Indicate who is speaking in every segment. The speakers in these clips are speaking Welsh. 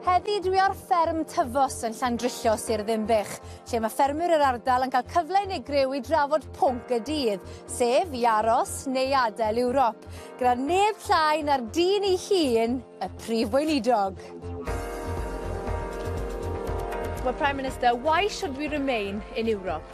Speaker 1: Heddi dwi ar fferm Tyfos yn Llandrillo, Sir Ddinbych, lle mae ffermwyr yr ardal yn cael cyfle unigryw i drafod pwnc y dydd, sef i aros neu adael Ewrop, gyda neb llai na'r dyn ei hun, y Prif Weinidog. Well, Prime Minister, why should we remain in Europe?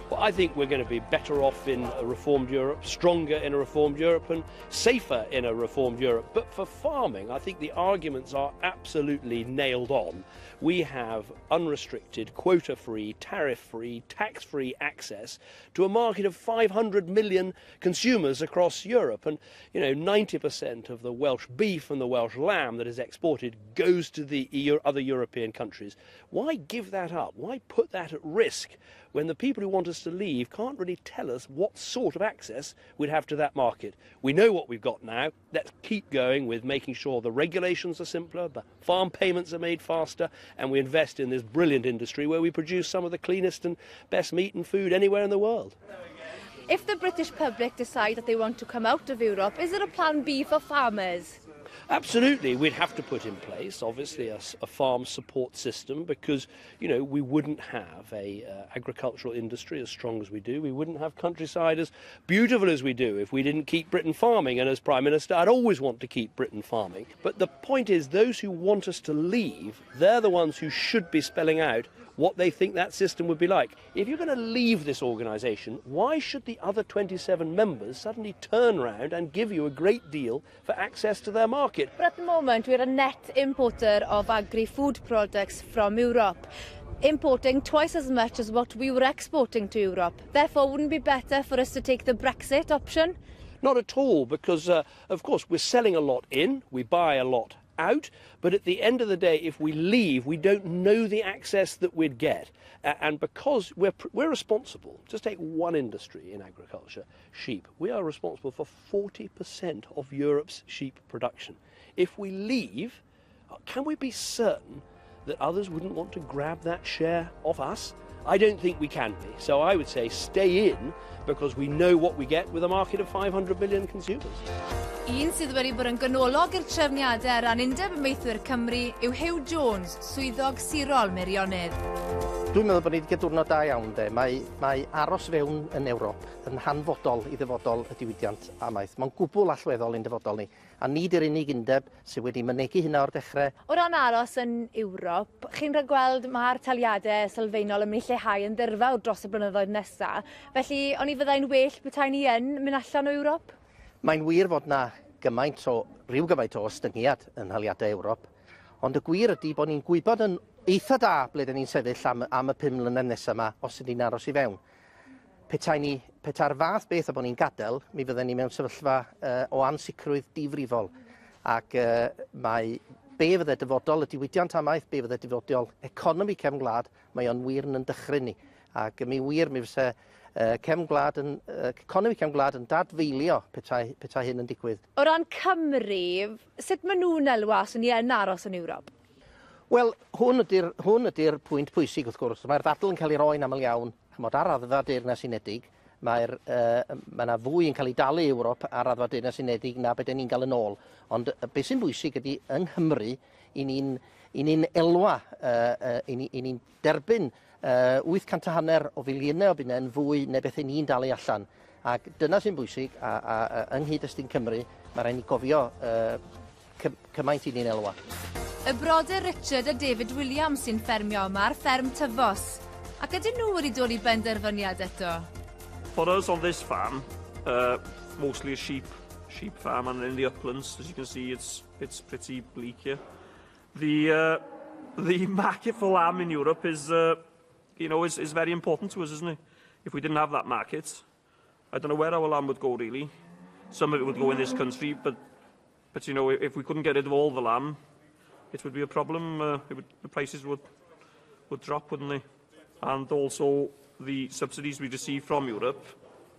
Speaker 2: Well, I think we're going to be better off in a reformed Europe, stronger in a reformed Europe, and safer in a reformed Europe. But for farming, I think the arguments are absolutely nailed on. We have unrestricted, quota free, tariff free, tax free access to a market of 500 million consumers across Europe. And, 90% of the Welsh beef and the Welsh lamb that is exported goes to the EU, other European countries. Why give that up? Why put that at risk when the people who want us to leave can't really tell us what sort of access we'd have to that market? We know what we've got now. Let's keep going with making sure the regulations are simpler, the farm payments are made faster, and we invest in this brilliant industry where we produce some of the cleanest and best meat and food anywhere in the world.
Speaker 1: If the British public decide that they want to come out of Europe, is there a plan B for farmers?
Speaker 2: Absolutely, we'd have to put in place, obviously, a farm support system because, we wouldn't have a agricultural industry as strong as we do. We wouldn't have countryside as beautiful as we do if we didn't keep Britain farming. And as Prime Minister, I'd always want to keep Britain farming. But the point is, those who want us to leave, they're the ones who should be spelling out what they think that system would be like. If you're going to leave this organisation, why should the other 27 members suddenly turn round and give you a great deal for access to their market?
Speaker 1: But at the moment, we're a net importer of agri-food products from Europe, importing twice as much as what we were exporting to Europe. Therefore, wouldn't it be better for us to take the Brexit option?
Speaker 2: Not at all, because, of course, we're selling a lot in, we buy a lot out, but at the end of the day, if we leave, we don't know the access that we'd get. And because we're responsible, just take one industry in agriculture, sheep, we are responsible for 40% of Europe's sheep production. If we leave, can we be certain that others wouldn't want to grab that share off us? I don't think we can be. So I would say stay in, because we know what we get with a market of 500 million consumers.
Speaker 1: Un sydd wedi bod yn ganolog i'r trefniadau ar ran Undeb Amaethwyr Cymru yw Hugh Jones, swyddog sirol Meirionnydd.
Speaker 3: Dwi'n meddwl bod ni wedi cael diwrnod da iawn, de. Mae aros fewn yn Ewrop yn hanfodol i ddyfodol y diwydiant amaeth. Mae'n gwbl allweddol i'n dyfodol ni. A nid yr unig undeb sydd wedi mynegi hynna o'r dechrau.
Speaker 1: O ran aros yn Ewrop, chi'n rhagweld mae'r taliadau sylfaenol yn mynd i lleihau yn ddirfawr dros y blynyddoedd nesaf. Felly, oni fyddai'n well petai ni yn mynd allan o Ewrop?
Speaker 3: Mae'n wir fod na rhyw gymaint o ostyngiad yn nhaliadau Ewrop, ond y gwir ydy bod ni'n gwybod yn eitha da ble dyn ni'n sefyll am y 5 mlynedd nesaf yma os ydyn ni'n aros i fewn. Petai'r fath beth o bod ni'n gadael, mi fydden ni mewn sefyllfa o ansicrwydd difrifol. Ac mae be fydde dyfodol y diwydiant amaeth, be fydde dyfodol economi cefn gwlad, mae o'n wir yn dychryn ni. Ac mi wir, mi fyse cefn gwlad yn, economi cefn gwlad yn dadfeilio petai hyn yn digwydd.
Speaker 1: O ran Cymru, sut maen nhw'n elwa os ni yn aros yn Ewrop?
Speaker 3: Wel, hwn ydy'r pwynt pwysig wrth gwrs. Mae'r ddadl yn cael ei roi'n aml iawn, chymod, ar raddfa Deyrnas Unedig, mae yna fwy yn cael ei dalu Ewrop ar raddfa Deyrnas Unedig na beth ni'n gael yn ôl. Ond beth sy'n bwysig ydy yng Nghymru, i ni'n elwa, i ni'n derbyn 850 o filiynau o bunnau yn fwy na beth i ni'n dalu allan. Ac dyna sy'n bwysig, a yng nghyd-destun Cymru, mae rhaid ni gofio cymaint i ni'n elwa.
Speaker 1: Y brodyr Richard a David Williams sy'n ffermio yma ar fferm Tyfos. Ac ydyn nhw wedi dod i benderfyniad eto?
Speaker 4: For us on this farm, mostly a sheep farm, and in the uplands, as you can see, it's pretty bleak here. The market for lamb in Europe is, you know, is, is very important to us, isn't it? If we didn't have that market, I don't know where our lamb would go, really. Some of it would go in this country, but if we couldn't get rid of all the lamb, it would be a problem. The prices would drop, wouldn't they? And also the subsidies we receive from Europe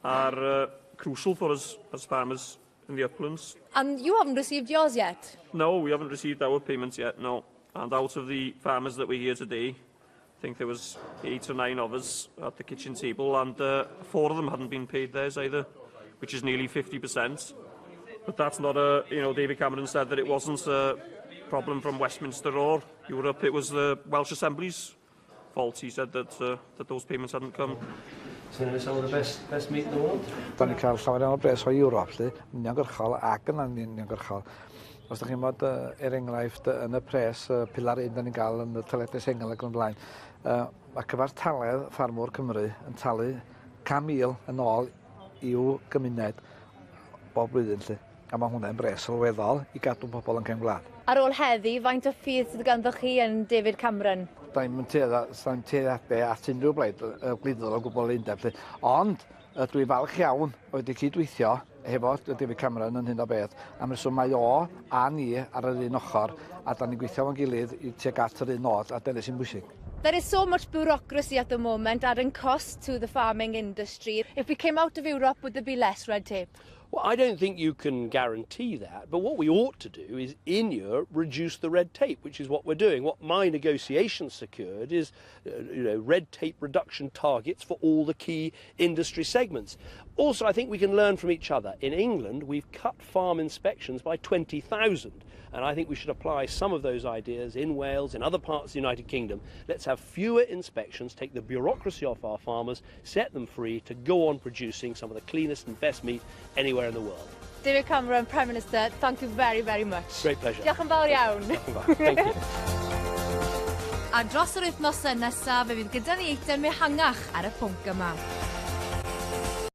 Speaker 4: are crucial for us as farmers in the uplands.
Speaker 1: And you haven't received yours yet?
Speaker 4: No, we haven't received our payments yet, no. And out of the farmers that were here today, I think there was eight or nine of us at the kitchen table, and four of them hadn't been paid theirs either, which is nearly 50%. But that's not a, you know, David Cameron said that it wasn't a, problem from Westminster or Europe. It was the Welsh Assembly's fault, he said, that, that those payments hadn't come.
Speaker 2: So some of the best, best meat in the world?
Speaker 5: Da ni'n cael llawer iawn o bres o Ewrop, 'lly, uniongyrchol ac yn uniongyrchol. Os ydych chi'n bod, er enghraifft, yn y pres pilar 1 da ni'n gael yn y taliadau sengl ac yn blaen, mae cyfartaledd ffarmwr Cymru yn talu 100,000 yn ôl i'w gymuned bob blwyddyn, 'lly. A mae hwnna'n bres sylweddol i gadw pobl yn cefn gwlad.
Speaker 1: Ar ôl heddi, faint o ffydd sydd ganddo chi yn David Cameron?
Speaker 5: Da ni'n tueddu at unrhyw blaid gwleidyddol o gwbl undeb, 'lly. Ond dwi falch iawn wedi cydweithio hefo David Cameron yn hyn o beth, am reswm mae o a ni ar yr un ochr, a da ni'n gweithio efo'n gilydd i tuag at yr un nod, a dyna sy'n bwysig.
Speaker 1: There is so much bureaucracy at the moment adding cost to the farming industry. If we came out of Europe, would there be less red tape?
Speaker 2: Well, I don't think you can guarantee that, but what we ought to do is, in Europe, reduce the red tape, which is what we're doing. What my negotiations secured is red tape reduction targets for all the key industry segments. Also, I think we can learn from each other. In England, we've cut farm inspections by 20,000, and I think we should apply some of those ideas in Wales, in other parts of the United Kingdom. Let's have fewer inspections, take the bureaucracy off our farmers, set them free to go on producing some of the cleanest and best meat anywhere in the world.
Speaker 1: David Cameron, Prime Minister, thank you very, very much.
Speaker 2: Great pleasure.
Speaker 1: Diolch yn fawr iawn.
Speaker 2: Diolch yn fawr. Thank you.
Speaker 1: A dros yr wythnosau nesaf, fe fydd gyda ni eitem ehangach ar y pwnc yma.